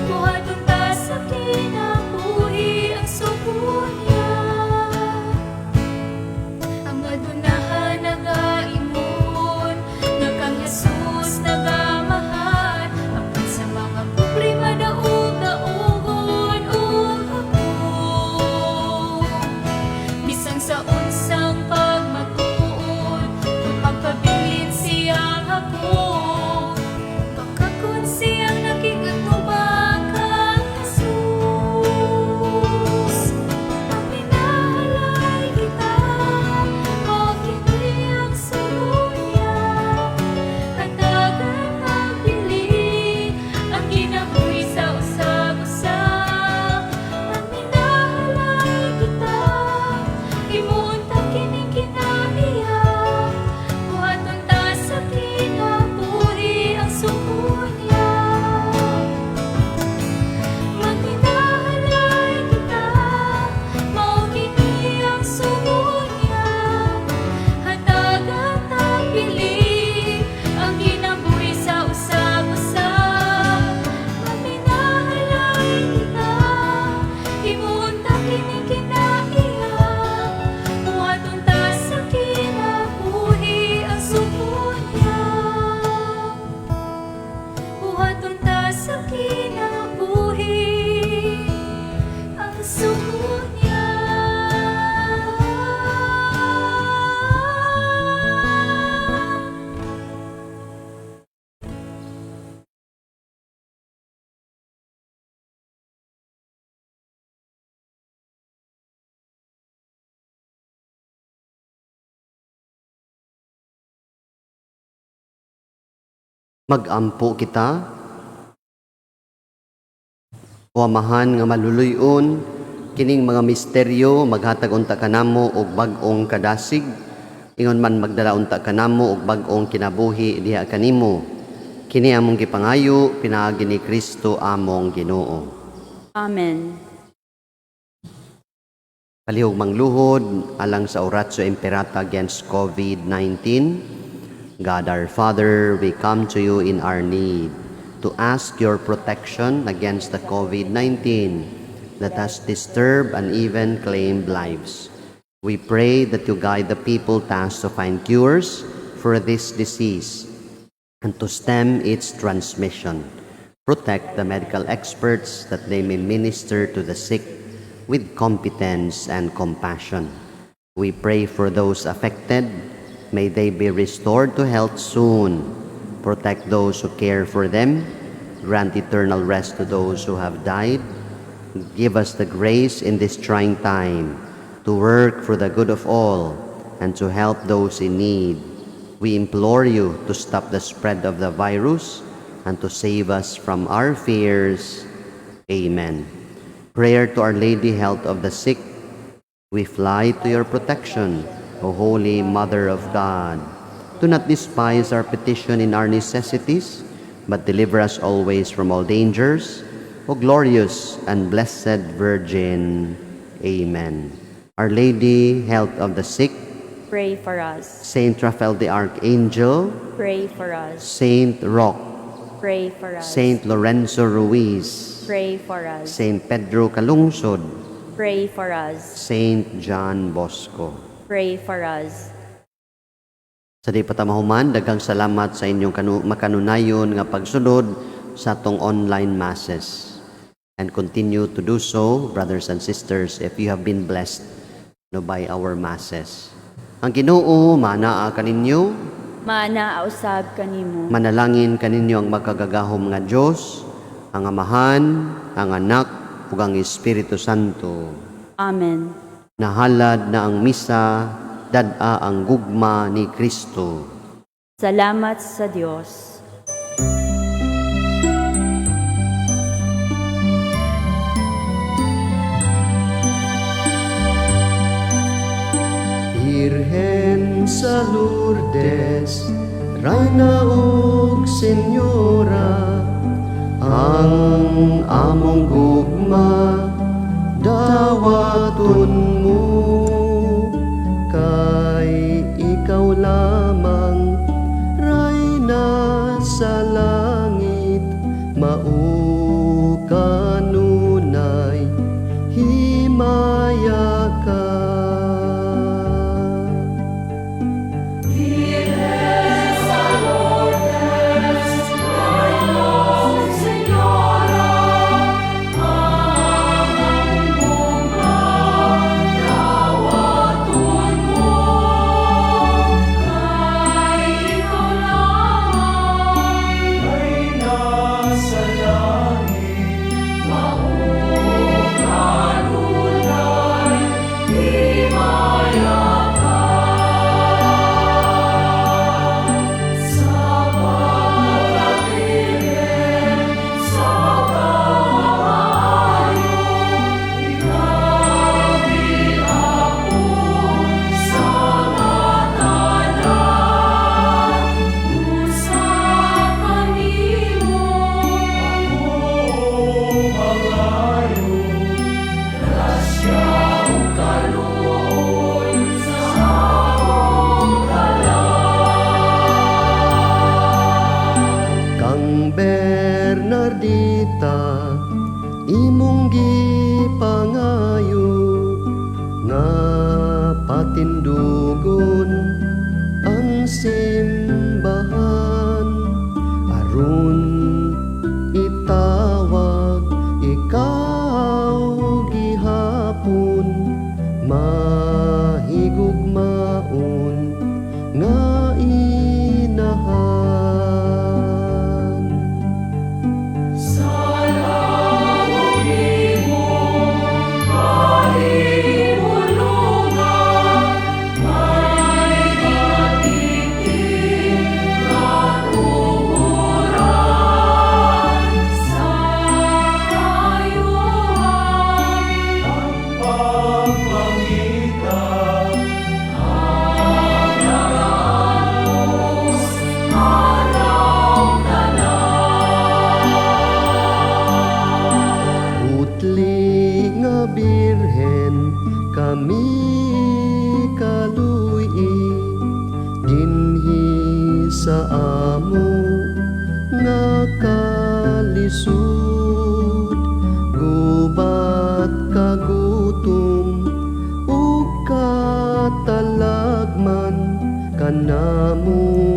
[SPEAKER 2] Buhaton ta sa kinabuhi ang sugo niya. Ang adunahan nagaingon nga kang Jesus nagamahal apan sa mga pobre madaog-daogon ug hapon. Bisan sa unsang pagmatuod kung magpabilin siyang hapon, bakakon siyang nakikatubang kang Jesus. Maminahalay kita, mao kini ang sugo niya. Hatagan ang bili, ang kinabuhi sa usag-usa. Maminahalay kita, himuon ta kini kinaiya. Buhaton ta sa kinabuhi ang sugo niya. Magminahalay kita, mao kini ang sugo niya. Hatagan ang bili, ang kinabuhi sa usag-usa. Maminahalay kita, himuon ta kini kinaiya. Buhaton ta sa kinabuhi ang sugo niya. Buhaton ta sa kinabuhi ang sugo niya.
[SPEAKER 4] Magampo kita. O Amahan nga maluluyon, kining mga misteryo maghatag unta kanamo og bag-ong kadasig, ingon man magdala unta kanamo og bag-ong kinabuhi diha kanimo. Kini among gipangayo pinaagi ni Kristo among Ginoo.
[SPEAKER 5] Amen.
[SPEAKER 4] Palihog mangluhod alang sa Oratio Imperata against COVID-19. God our Father, we come to you in our need to ask your protection against the COVID-19 that has disturbed and even claimed lives. We pray that you guide the people tasked to find cures for this disease and to stem its transmission. Protect the medical experts that they may minister to the sick with competence and compassion. We pray for those affected. May they be restored to health soon. Protect those who care for them. Grant eternal rest to those who have died. Give us the grace in this trying time to work for the good of all and to help those in need. We implore you to stop the spread of the virus and to save us from our fears. Amen. Prayer to Our Lady, Health of the Sick. We fly to your protection, O Holy Mother of God. Do not despise our petition in our necessities, but deliver us always from all dangers. O glorious and blessed Virgin. Amen. Our Lady, Health of the Sick,
[SPEAKER 5] pray for us.
[SPEAKER 4] Saint Raphael the Archangel,
[SPEAKER 5] Pray for us.
[SPEAKER 4] Saint Roch,
[SPEAKER 5] Pray for us.
[SPEAKER 4] Saint Lorenzo Ruiz,
[SPEAKER 5] Pray for us.
[SPEAKER 4] Saint Pedro Calungsod,
[SPEAKER 5] Pray for us.
[SPEAKER 4] Saint John Bosco.
[SPEAKER 5] Pray for us.
[SPEAKER 4] Sa di pa ta mahuman, daghang salamat sa inyong makanunayon nga pagsunod sa atong online masses. And continue to do so, brothers and sisters, if you have been blessed, no, by our masses. Ang Ginoo manaa kaninyo.
[SPEAKER 5] Maanaa usab kanimo.
[SPEAKER 4] Manalangin kaninyo ang makagagahom nga Dios, ang Amahan, ang Anak, ug ang Espiritu Santo.
[SPEAKER 5] Amen.
[SPEAKER 4] Nahalad na ang misa, dad-a ang gugma ni Kristo.
[SPEAKER 5] Salamat sa Dios.
[SPEAKER 4] Birhen sa Lourdes, Rayna ug Senyora, ang among gugma dawaton mo, kay ikaw lamang Rayna sa langit, mao kanunay himaya ka.
[SPEAKER 1] Sa langit,
[SPEAKER 4] Kang Bernardita, imong gipangayo nga patindugon ang simbahan, aron itawag ikaw gihapon, mahigugmaon nga inahan.
[SPEAKER 1] Pagpangita,
[SPEAKER 4] Putli nga birhen kami kaluy dinhi sa amo nga kalisod, gubat kagutom ug katalagman kanamo.